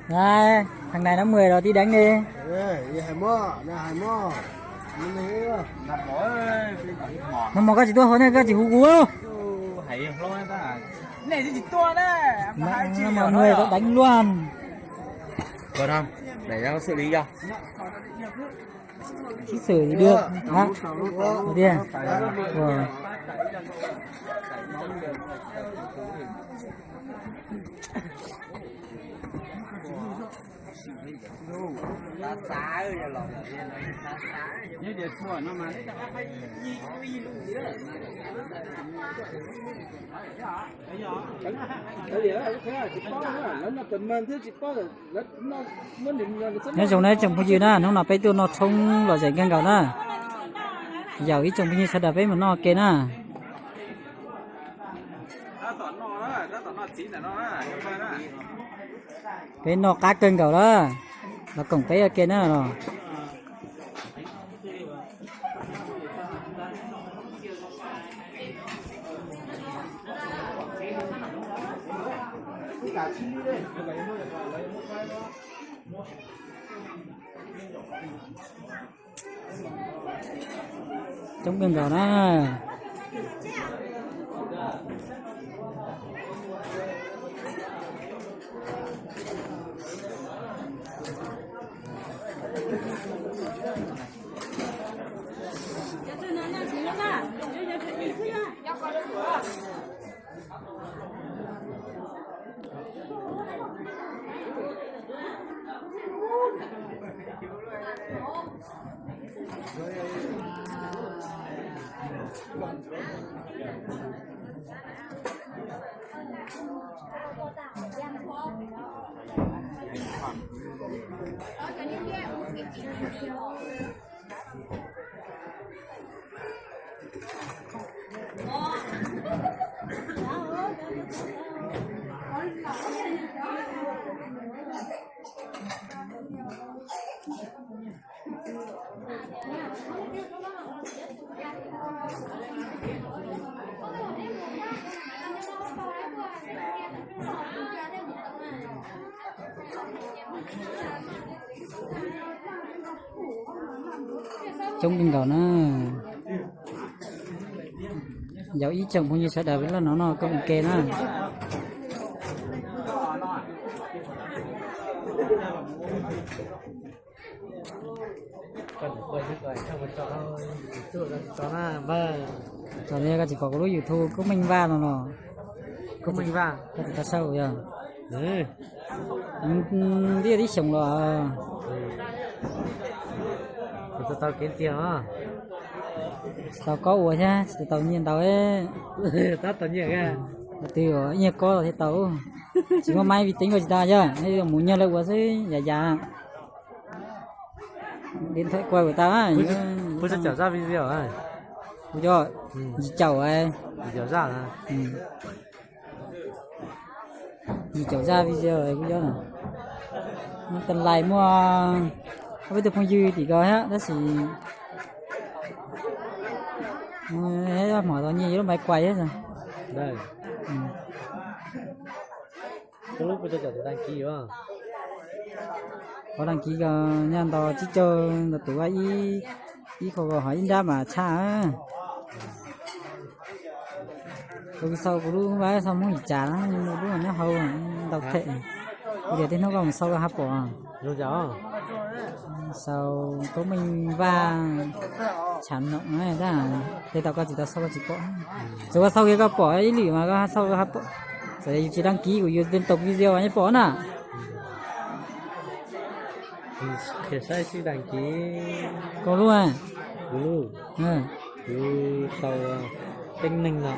Ê, thằng này nó mười rồi tí đánh đi. Nó mà có chỉ tua thôi nha, có chỉ hú cú. Nó mà mười rồi đánh luôn. Để tao xử lý cho. Chứ xử lý được. Đó. Đầu tiên. Rồi. Nyob zoo na tsoom phooj ywg na, hnub no peb tuaj noj tshoob lom zem kawg nkaus na. Yaum ib tsoom phooj ywg sawv daws peb mus noj ke na. Peb noj qab kawg nkaus na, los koom peb ua ke na los. Coob kawg nkaus na. Coob kawg nkaus na. Yaum ib tsoom phooj ywg sawv daws peb los noj koj ua ke na. Tso li koj tsis pom kuv lub YouTube Kub Meej Vaj no los? Koj tsis tau saib yog? Twb yog tib xyoos los. Tsis tau kev tiag os. Tsis tau kob ua thiab tsis tau nyiaj ntau. Tab tom nyiaj. Twb ib nyuag kob los thiaj tau. Tsis muaj maiv vi teeb koj tsis tau yog, mus nyiag lawv ua xwb yam yam. Điện thoại quay của tao á. Pub caum zaj video. Kuv cov yim caum. Yim caum zaj video kuv cov na. Muaj tas lais muaj ob peb tug phooj ywg tim ko thiab tab sis hmos tau nyiaj yuav lub maiv quay thiab. Qhov đăng ký ko nyob nto tsib caug nto tus ib, ib qho ko hov ib nrab mas tshaj. Kuv sau kuv lub vaj sau Hmoob Lis Cas na, muaj lub nyob hauv ntau them. Kuv tias tej hnub koj mus sau koj haj pom. Sau Koob Meej Vaj Tshav Noom na, tej tau koj tsis tau sau koj tsis pom. Txawm koj sau kiag koj pom ib lwm mas koj sau koj haj pom. Txawm yus tsis đăng ký kuv yus tes ntau video mas yeej pom na. Qhia saib sib đăng ký. Koj lub, kuv lub, kuv sau Teeb Neeg no.